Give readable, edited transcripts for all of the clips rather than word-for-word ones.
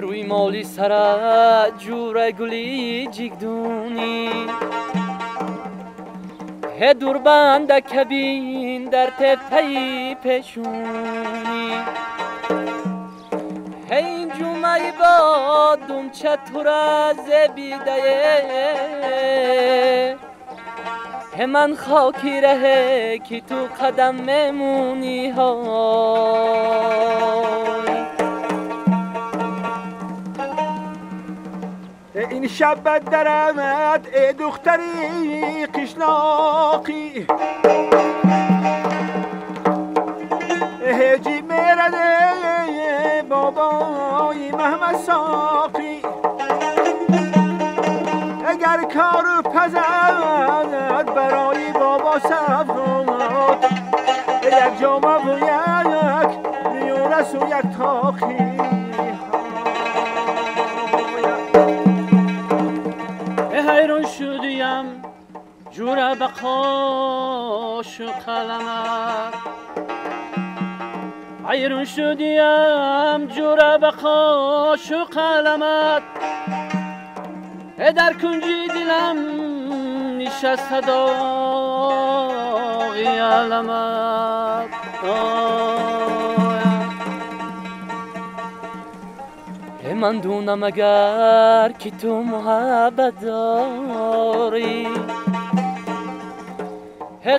روی مالی سرت جور گلی جگدونی هه دور بند کبین در تپهی پشونی هه این جمعه با دومچه تو را زبیده هه من خاکی ره که تو قدم ممونی ها. این شب درمت ای دختری قشلاقی هجی میرده بابای محمد ساقی اگر کارو پزد برای بابا سفرات یک جامه و یک میورس و یک تاقی. حیران شدیم جوره به قاش و قلمت حیران شدیم جوره به قاش و قلمت در کنجی دلم نشست داغی علمت. من دونم اگر که تو محبت داری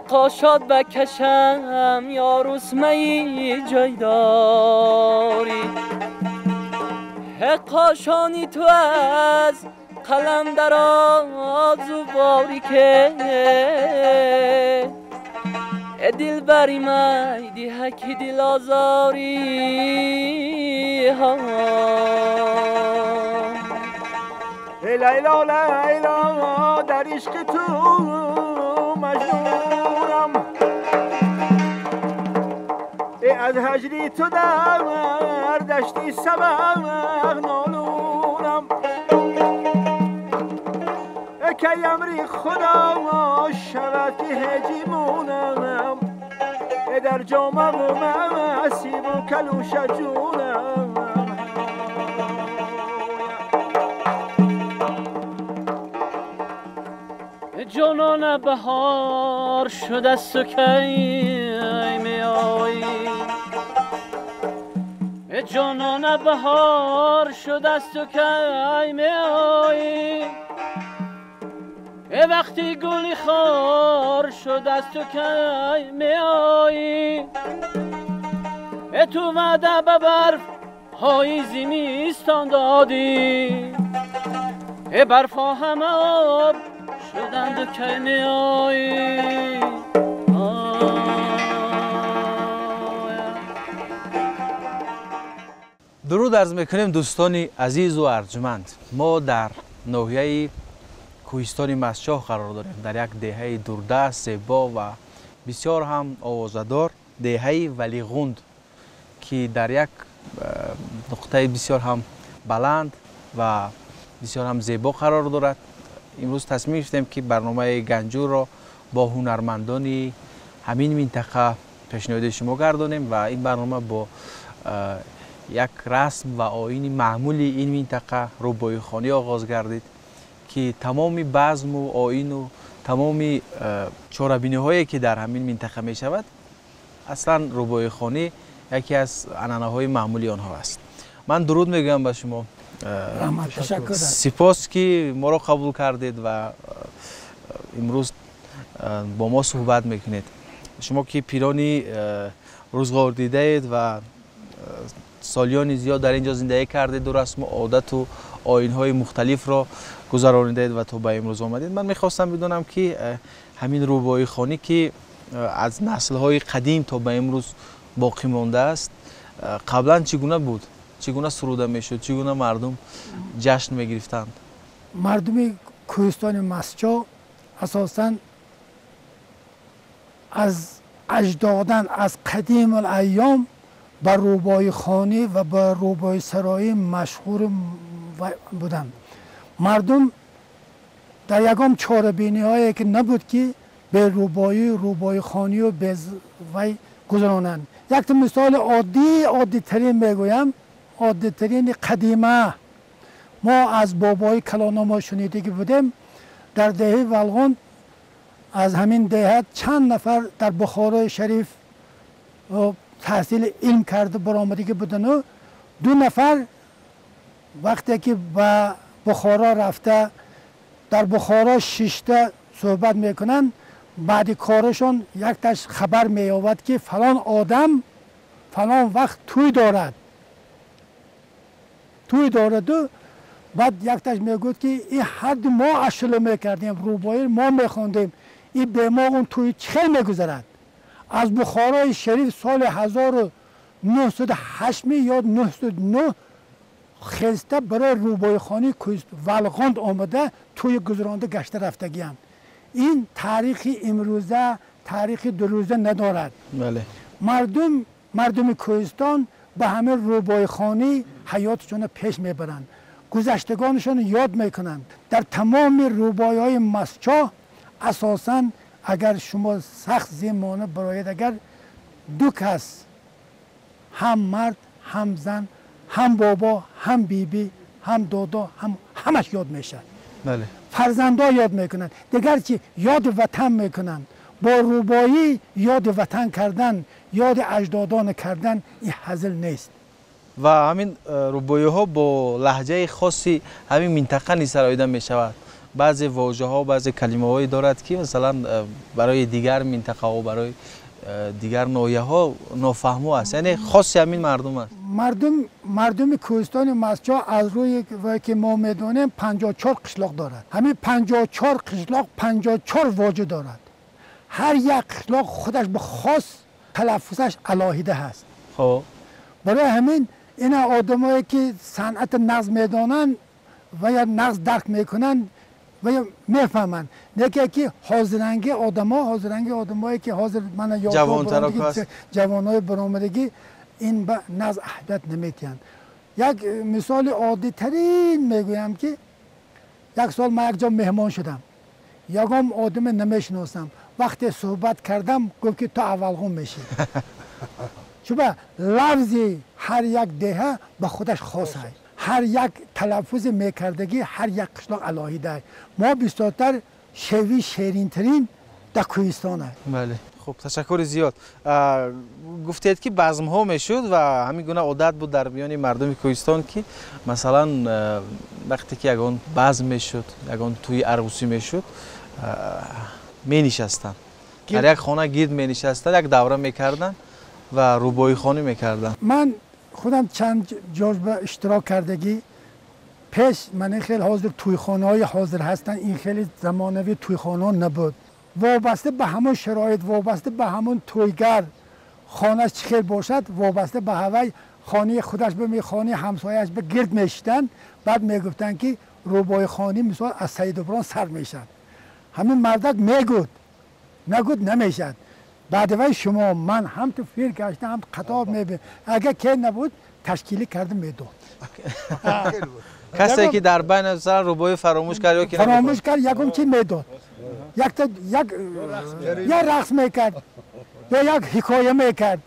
قاشات بکشم یا رسمه جای داری قاشانی تو از قلم دراز و باری که دل بری مایدی حکی دل آزاری ها. لیلا لیلا در عشق تو مجنونم از هجری تو در دشتی سبق نالونم که امری خدا شود که هجی مونم در جامه و مسیب و کلوش جونم. جانان بهار شده سکی می آیی جانان بهار شده سکی می آیی وقتی گلی خار شد از تو کی می آیی تو وعده به برف های زمستان دادی برف ها همه آب شدند و کی می آیی. درود عرض میکنیم دوستان عزیز و ارجمند. ما در ناحیه کوهستان مستچاه قرار داریم، در یک دهه دوردست، زیبا و بسیار هم آوازدار، دهه ولیغوند که در یک نقطه بسیار هم بلند و بسیار هم زیبا قرار دارد. امروز تصمیم گرفتیم که برنامه گنجور را با هنرمندان همین منطقه پیشنهاد شما گردانیم و این برنامه با یک رسم و آیین معمولی این منطقه رباعی خوانی آغاز گردید که تمام بزم و آیین و تمام چاره‌بینی‌هایی که در همین منطقه می شود اصلا رباعی خوانی یکی از عنعنه‌های معمولی آنها است. من درود میگم به شما. تشکر. سپاس که ما را قبول کردید و امروز با ما صحبت میکنید. شما که پیرانی روزگار دیده اید و سالیان زیاد در اینجا زندگی کردید و رسم و عادت و آیین‌های مختلف را گذراندید و تا به امروز آمدید، من میخواستم بدونم که همین رباعی خوانی که از نسل‌های قدیم تا به امروز باقی مانده است قبلا چگونه بود؟ چگونه سروده میشد؟ چگونه مردم جشن میگرفتند؟ مردم کوهستان مستچاه اساساً از اجدادن از قدیم الایام به رباعی خوانی و به رباعی سرایی مشهور بودند. مردم در یگام چاره‌بینی هایی که نبود که به رباعی خوانی و به وی گذرانند. یک مثال عادی ترین میگویم، оддитарини қадима мо аз бобои калономо шунидагӣ будем. Дар деҳаи Валғон аз ҳамин деҳа чанд нафар дар Бухорои Шариф таҳсили илм карда баромадагӣ будану 2 нафар вақте ки ба Бухоро рафта дар Бухоро шишта суҳбат мекунанд, баъди корашон якташ хабар меёбад ки фалон одам фалон вақт тӯй дорад, тӯй дораду баъд якташ мегӯяд ки ин ҳарду мо ашуло мекардем, рӯбоӣ мо мехондем, ин бемо он тӯй чӣ хел мегузарад? Аз Бухорои Шариф соли 1908 ё 909 хеста барои рӯбоихонии Валғонд омада тӯи гузаронда гашта рафтагианд. Ин таърихи имрӯза, таърихи дурӯза надорад. Мардуми кӯҳистон ба ҳамин рӯбоихонӣ ҳаётшонро пеш мебаранд, гузаштагонашонро ёд мекунанд. Дар тамоми рӯбоиҳои Мастчоҳ асосан агар шумо сахт зимона бароед, агар 2 кас, ҳам мард ҳам зан, ҳам бобо ҳам биби ҳам додо, ҳамаш ёд мешавад. Фарзандо ёд мекунанд, дигар чи ёди ватан мекунанд. Бо рӯбоӣ ёди ватан кардан, ёди аҷдодон кардан ин ҳазил нест. Ва ҳамин рӯбоиҳо бо лаҳҷаи хоси ҳамин минтақа низ сароида мешавад. Баъзе вожаҳо, баъзе калимаҳое дорад ки масалан барои дигар минтақаҳо, барои дигар ноҳияҳо нофаҳмо аст, яъне хоси ҳамин мардум аст. Мардуми кӯҳистони Мастчоҳ аз рӯи ки мо медонем 54 қишлоқ дорад. Ҳамин 54 қишлоқ 54 воҷа дорад. Ҳар як қишлоқ худаш ба хос талаффузаш алоҳида ҳаст. Барои ҳамин ина одамое ки санъати нағз медонанд ва ё нағз дарк мекунанд ва ё мефаҳманд. Неке ки ҳозиранги одамо, ҳозиранги одамое ки ҳозир мана ҷавонҳои баромадагӣ ин ба нағз аҳамият наметиҳанд. Як мисоли оддитарин мегӯям ки як сол ман якҷо меҳмон шудам, ягон одаме намешиносам. Вақте суҳбат кардам гуфт ки ту аввалғун мешӣ. Чуба лафзи ҳар як деҳа ба худаш хос аст, ҳар як талаффузи мекардагӣ ҳар як қишлоқ алоҳида аст. Мо бисёртар шеви шеринтарин дар кӯҳистон аст. Бале, хуб, ташаккури зиёд. Гуфтед ки базмҳо мешуд ва ҳамин гуна одат буд дар миёни мардуми кӯҳистон ки масалан вақте ки ягон базм мешуд, ягон тӯи арӯсӣ мешуд, менишастанд дар як хона, гирд менишастанд, як давра мекарданд ва рӯбоихонӣ мекарданд. Ман худам чанд ҷош ба иштирок кардагӣ. Пеш ман ин хел ҳозир тӯйхонаҳои ҳозир ҳастанд, ин хеле замонавӣ тӯйхонаҳо набуд. Вобаста ба ҳамон шароит, вобаста ба ҳамон тӯйгар хонаш чӣ хел бошад, вобаста ба ҳавай хонаи худаш ба хонаи ҳамсояаш ба гирд мешиданд. Баъд мегуфтанд ки рӯбоихонӣ мисол аз Саидоброн сар мешавад. Ҳамин мардак мегуд, нагуд намешавад. Баъди вай шумо ман ҳам ту фир гашта ҳам қатор мебин. Агар ке набуд ташкилӣ карда медод. Касе ки дар байн масалан рӯбоӣ фаромӯш кард ё ки фаромӯш кард, ягон чи медод, як рақс мекард ё як ҳикоя мекард.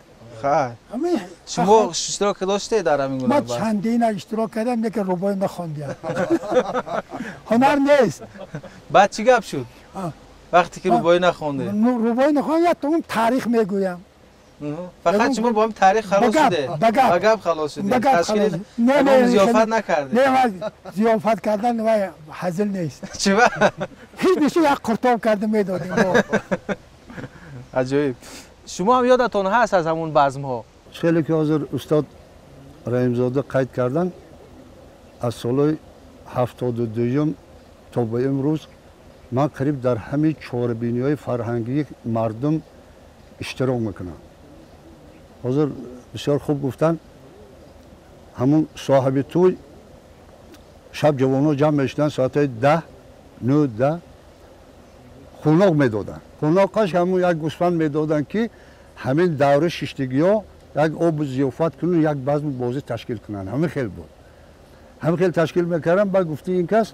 Шумо иштирок доштед дар ҳамин гуна? Ман чандина иштирок кардам, лекин рӯбоӣ нахондиам. Ҳунар нест. Баъд чӣ гап шуд вақте ки рӯбоӣ нахондед? Рӯбоӣ нахондам, як то он таърих мегӯям. Фақат шумо бо ҳам таърих халос шудед, ба гап халос шудед, зиёфат накардед? Не, зиёфат кардан вай ҳазил нест. Чиба? Ҳеҷ нешу як қуртоб карда медодем. Аҷоиб. Шумо ҳам ёдатон ҳаст аз ҳамон базмҳо? Хеле ки ҳозир устод Раҳимзода қайд карданд, аз солҳои 72 то ба имрӯз ман қариб дар ҳамин чорабиниҳои фарҳангии мардум иштирок мекунам. Ҳозир бисёр хуб гуфтанд, ҳамун соҳиби тӯй шаб ҷавонҳо ҷамъ мешуданд соатҳои 10, 9, 10 хуноқ медоданд. Хуноқаш ҳамун як гӯсфанд медоданд ки ҳамин даври шиштагиҳо як обу зиёфат кунанд, як базму бозӣ ташкил кунанд. Ҳамин хел буд. Ҳамин хел ташкил мекардам. Баъд гуфти ин кас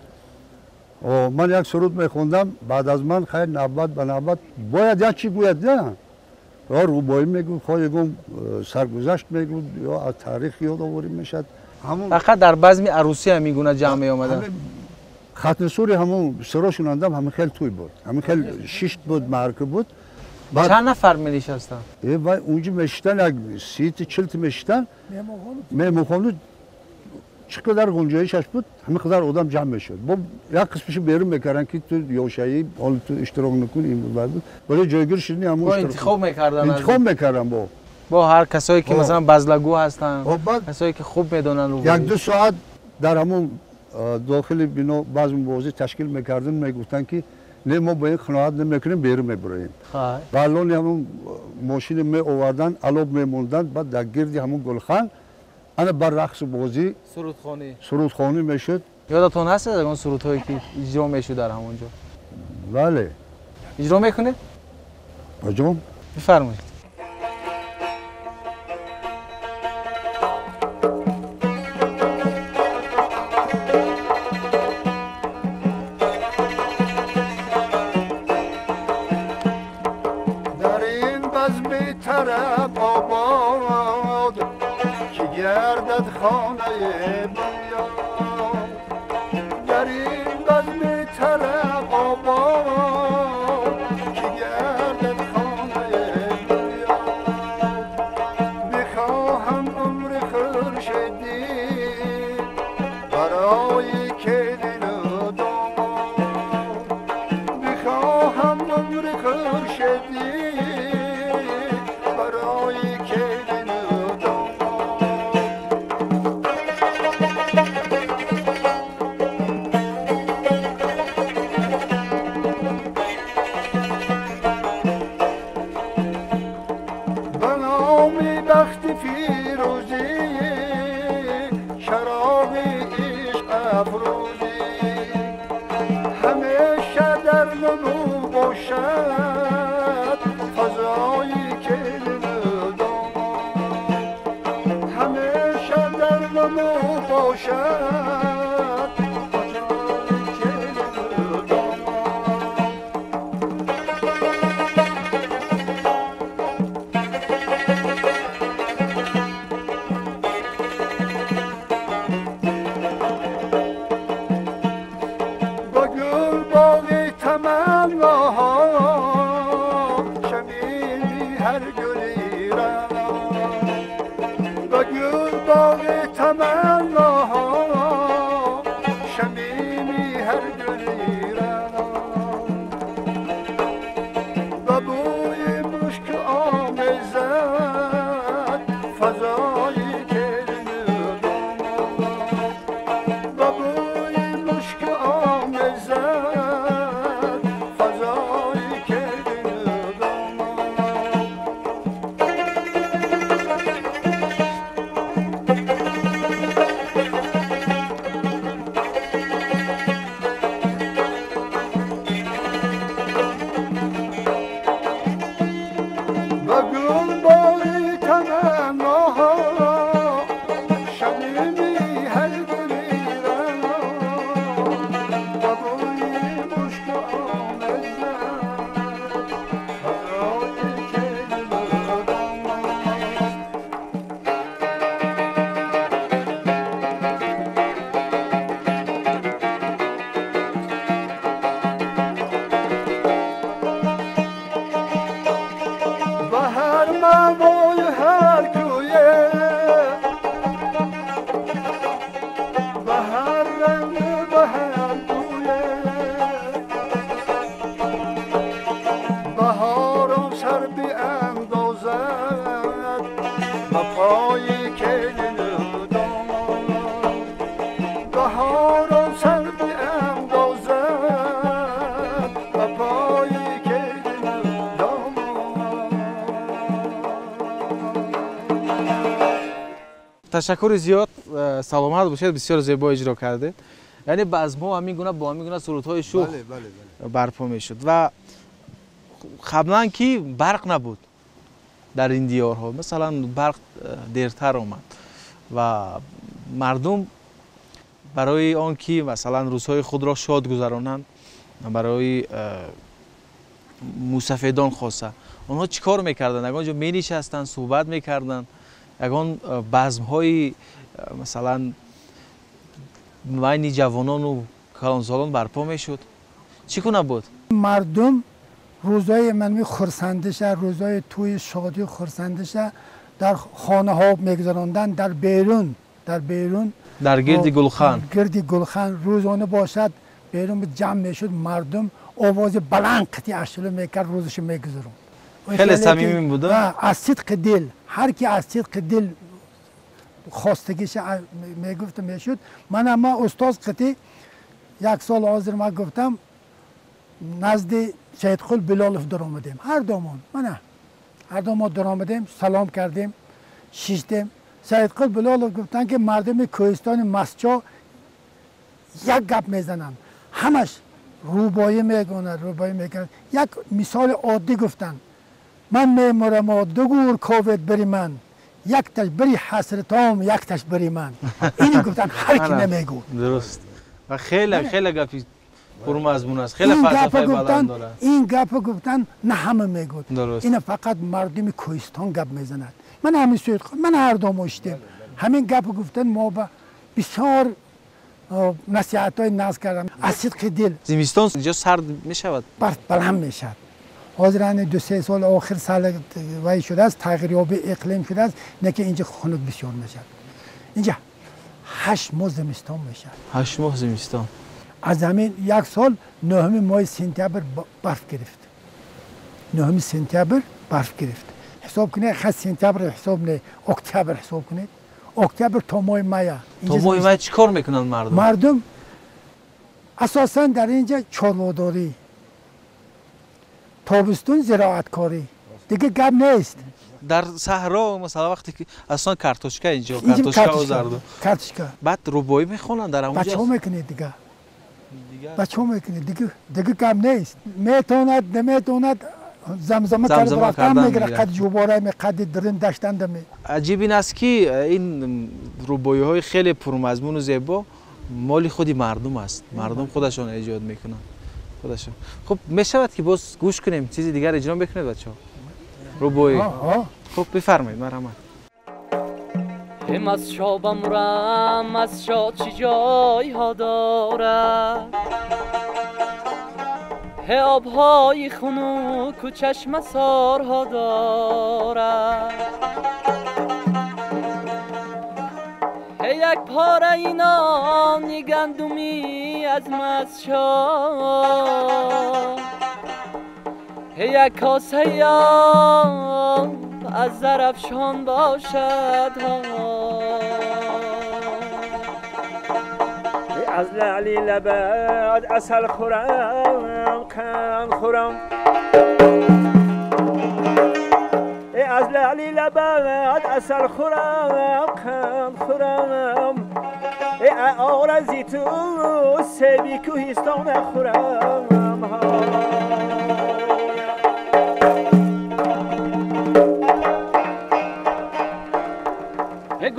ман як суруд мехондам, баъд аз ман хайр навбат ба навбат бояд як чӣ гӯяд, на ё рӯбоӣ мегӯд, хоҳ ягон саргузашт мегӯд, ё аз таърих ёдоворӣ мешавад. Фақат дар базми арӯсӣ ҳамин гуна ҷамъ меомаданд. Хатмсури ҳамон сирошон андам ҳамин хел тӯй буд. Ҳамин хел шишт буд, маърака буд. Чанд нафар менишастанд? Вай унҷа мешиштан, як 30-40 мешиштан. Меҳмонхона чӣ қадар гунҷоишаш буд, ҳамин қадар одам ҷамъ мешуд. Бо як қисмашо берун мекарданд ки ту ёшаӣ, ҳоло ту иштирок накун, ин буд. Вале ҷойгир шудни ҳамон интихоб мекарданд. Интихоб мекарданд бо. Бо ҳар касое ки масалан базлагӯ ҳастанд, касое ки хуб медонанд. 1-2 соат дар ҳамон дохили бино базм бозӣ ташкил мекарданд, мегуфтанд ки не, мо ба ин қаноат намекунем, берун мебароем. Баллони ҳамон мошини меоварданд, алоб мемонданд, баъд дар гирди ҳамон гулхан ана бар рақсу бозӣ, сурудхонӣ мешуд. Ёдатон ҳаст ягон сурудҳое ки иҷро мешуд дар ҳамон ҷо? Бале. Иҷро мекунед? Баҷон. Бифармоед. Ташаккури зиёд, саломат бошед, бисёр зебо иҷро кардед. Яъне базмҳо ҳамин гуна бо ҳамин гуна сурудҳои шӯх барпо мешуд ва қаблан ки барқ набуд дар ин диёрҳо, масалан барқ дертар омад ва мардум барои он ки масалан рӯзҳои худро шод гузаронанд, барои мусафедон хоса онҳо чӣ кор мекарданд? Ягон ҷо менишастанд, суҳбат мекарданд, ягон базмҳои Масалан байни ҷавонону калонсолон барпо мешуд. Чӣ гуна буд? Мардум рӯзҳои манми хурсандиша, рӯзҳои тӯи шодию хурсандиша дар хонаҳо мегузаронданд, дар берун, дар берун, дар гирди гулхан, гирди гулхан рӯзона бошад, берун ҷамъ мешуд мардум, овози баланд қити ашулу мекард, рӯзашо мегузаронд. Хеле самимӣ буд. Аз сидқи дил, ҳар ки аз сидқи дил хостагиша мегуфта мешуд. Мана ма устоз қити як сол ҳозир ма гуфтам, назди Саидқул Билолов даромадем, ҳар домон, мана ҳар дом мо даромадем, салом кардем, шиштем. Саидқул Билолов гуфтанд, ки мардуми кӯҳистони Мастчоҳ як гап мезананд, ҳамаш рӯбоӣ мегӯнад, рӯбоӣ мекунад. Як мисоли оддӣ гуфтанд: ман мемурам, ду гур ковед бири ман, якташ бири ҳасратом, якташ бири ман. Ини гуфтанд, ҳар ки намегӯд. Дуруст. Ва хеле хеле гапи пурмазмун аст, хеле фалсафаи баланд дорад. Ин гапо гуфтан на ҳама мегӯд, ина фақат мардуми кӯҳистон гап мезанад. Ман ҳамин суид, ман ҳар дом оштем ҳамин гапо гуфтан, мо ба бисёр насиҳатҳои наз кардам аз сидқи дил. Зимистон инҷо сард мешавад? Барф баланд мешавад. Ҳозир ҳани 2-3 сол охир сал вай шудааст, тағйирёбии иқлим шудааст, не ки инҷа хунук бисёр мешавад. Инҷа 8 моҳ зимистон мешавад. 8 моҳ зимистон. Аз ҳамин як сол 9 моҳи сентябр барф гирифт. 9 сентябр барф гирифт. Ҳисоб кунед, хас сентябр ҳисоб не, октябр ҳисоб кунед. Октябр то моҳи мая. То моҳи май чӣ кор мекунанд мардум? Мардум асосан дар инҷа чорводорӣ, тобистон зироаткорӣ, дига гап нест. Дар саҳро масалан вақте ки аслан картошка инҷо, картошка ва зарду, картошка, баъд рӯбоӣ мехонанд дар ҳамонҷо. Бачаҳо мекунед дига, бачаҳо мекунед дига, дига гап нест. Метавонад, наметавонад, замзама карда рафтан мегирад, қад ҷубора ме, қади дирин даштанда ме. Аҷиб ин аст, ки ин рӯбоиҳои хеле пурмазмуну зебо моли худи мардум аст. Мардум худашон эҷод мекунанд, худашон. Хуб, мешавад ки боз гӯш кунем, чизи дигар иҷро мекунед бачаҳо? Рӯбоӣ. Хуб, бифармоед, марҳамат. Мастчоҳ бамурам, Мастчоҳ чӣ ҷойҳо дорад, обҳои хунуку чашмасорҳо дорад. Як пораи нони гандумӣ аз Мастчоҳ, як косаи об аз Зарафшон бошад. Аз лаъли лабад асал хӯрам, қанд хӯрам, аз лаъли лабад асал хӯрам, қанд хӯрам, орзи ту себи кӯҳистон хӯрам.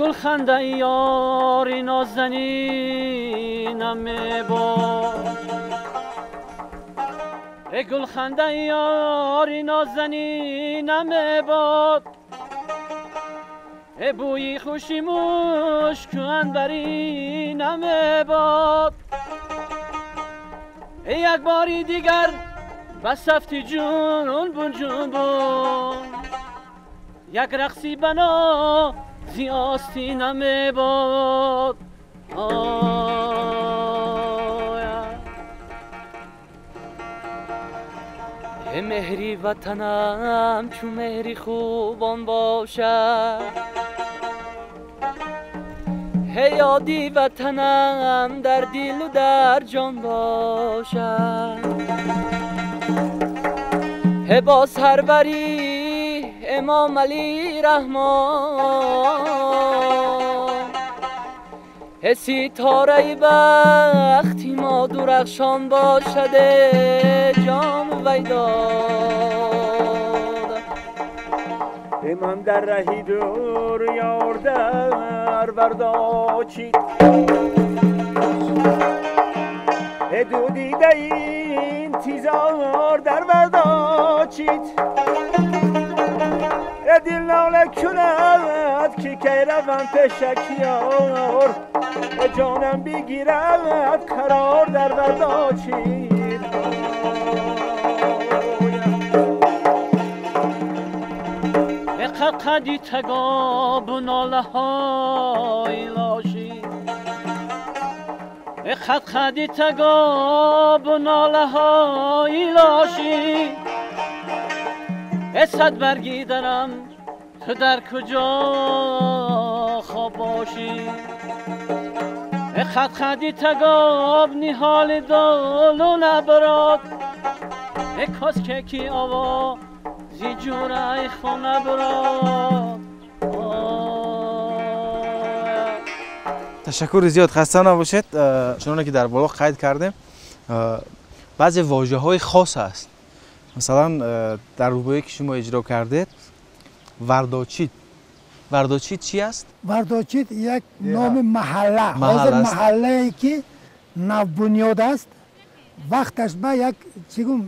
Гулхандаи ёри нозанинам мебод, гулхандаи ёри нозанинам мебод, бӯи хуши мушку анбаринам мебод. Як бори дигар ба сафти ҷунбун ҷунбун, як рақси бано зи остинам мебод. Меҳри ватанам чу меҳри хубон бошад, ёди ватанам дар дилу дар ҷон бошад. Бо сарварӣ Имом Алӣ Раҳмон, ситораи бахти мо дурахшон бошад, ҷон вайдод. Ман дар раҳи дур ёр дар вардочид, ду дидаи интизор дар вардочид. دل ناله کند که کی روم پیشک یار، جانم بگیرد قرار در ورداچید. قدی تگاب و ناله های لاشی، خط خدی تگاب و ناله های لاشی، صد برگی درم تو در کجا خواب باشی. خط خدی تگاب نهال دل و نبراد، کاس که کی آوا زی جورای خانه براد. تشکر زیاد، خسته نباشید. چنانه که در بالا قید کردیم بعضی واژه های خاص است. مثلا در روبایی که شما اجرا کردید ورداچید، ورداچید چی است؟ ورداچید یک نام محله، حاضر محله ای که نوبنیاد است. وقتش با یک چیگم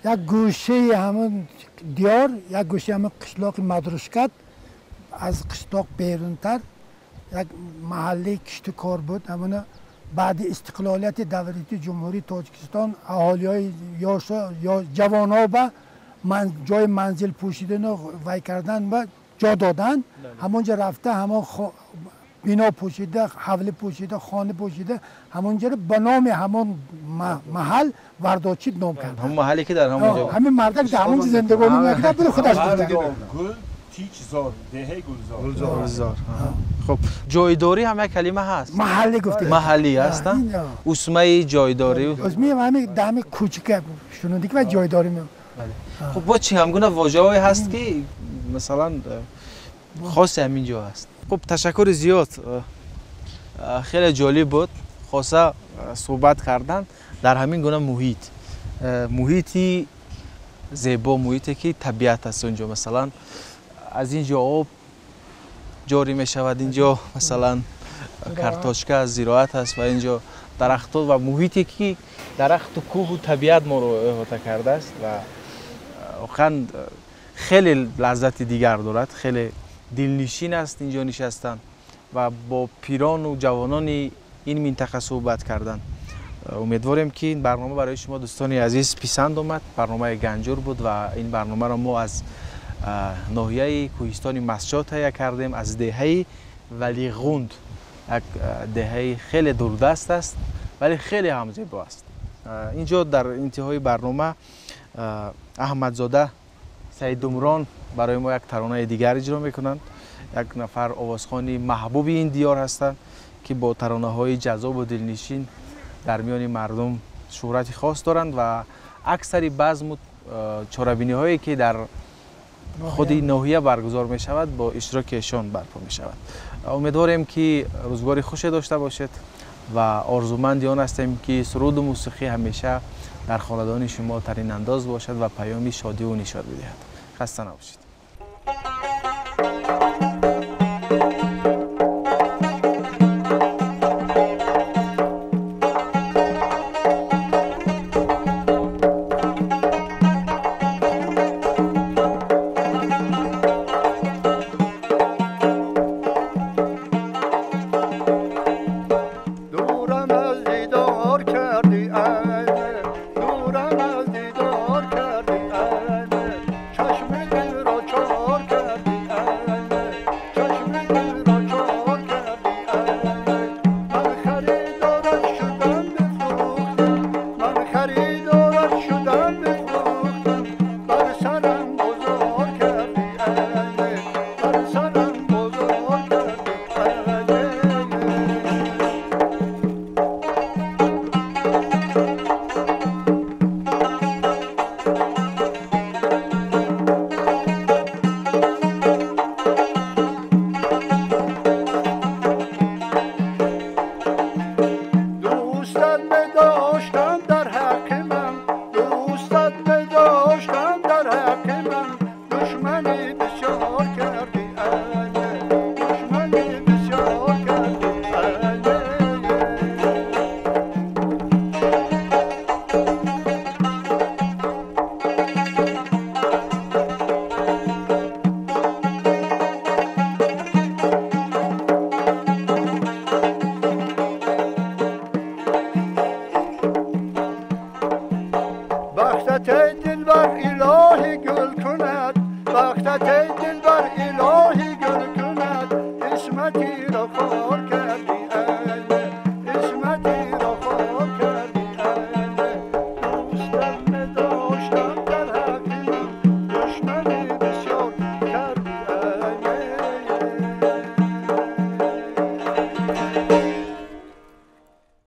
یک گوشه همون دیار، یک گوشه همون قشلاق مدرشکت، از قشلاق بیرونتر یک محله کشت کار بود. همون بعد استقلالیت دولتی جمهوری تاجیکستان اهالیای یا جوان‌ها به جای منزل پوشیدن و وای کردن و جا دادن، همونجا رفته همون بنا پوشیده، حوله پوشیده، خانه پوشیده، همونجا به نام همون محل ورداچید نام کرد. همون محلی که در همونجا همین مردک در همونجا زندگانی میکرد بود، خودش بوده. گل تیچزار، دهه گلزار. گلزار. خب جایداری هم یک کلمه هست. محلی گفتی. محلی هست. اسمه جایداری. اسمه همین دم کوچیک شنودی که جایداری می. خب با چی همگونه واژه‌ای هست که مثلا خاص همینجا هست. خب تشکر زیاد، خیلی جالب بود خاصه صحبت کردن در همین گونه محیط، محیطی زیبا، محیطی که طبیعت است اونجا. مثلا از اینجا آب جاری می شود، اینجا مثلا کارتوشکا زراعت است و اینجا درخت و محیطی که درخت و کوه و طبیعت ما رو احاطه کرده است و واقعا خیلی لذت دیگر دارد، خیلی دلنشین است اینجا نشستن و با پیران و جوانان این منطقه صحبت کردن. امیدواریم که این برنامه برای شما دوستان عزیز پسند آمد. برنامه گنجور بود و این برنامه را ما از ناحیه کوهستان مسجد تهیه کردیم، از دهه ولیغوند، یک دهه خیلی دوردست است ولی خیلی هم زیبا است. اینجا در انتهای برنامه احمدزاده سعید دمران برای ما یک ترانه دیگر اجرا میکنند. یک نفر آوازخوان محبوب این دیار هستند که با ترانه های جذاب و دلنشین در میان مردم شهرت خاص دارند و اکثر بزم و چاربینی هایی که در خود ناحیه برگزار می شود با اشتراک ایشان برپا می شود. امیدواریم که روزگار خوشی داشته باشید و آرزومند آن هستیم که سرود و موسیقی همیشه در خاندان شما ترین انداز باشد و پیام شادی و نشاط بدهد. خسته نباشید. Бахтат эй дилбар илоҳи гул кунад, бахтат эй дилбар илоҳи.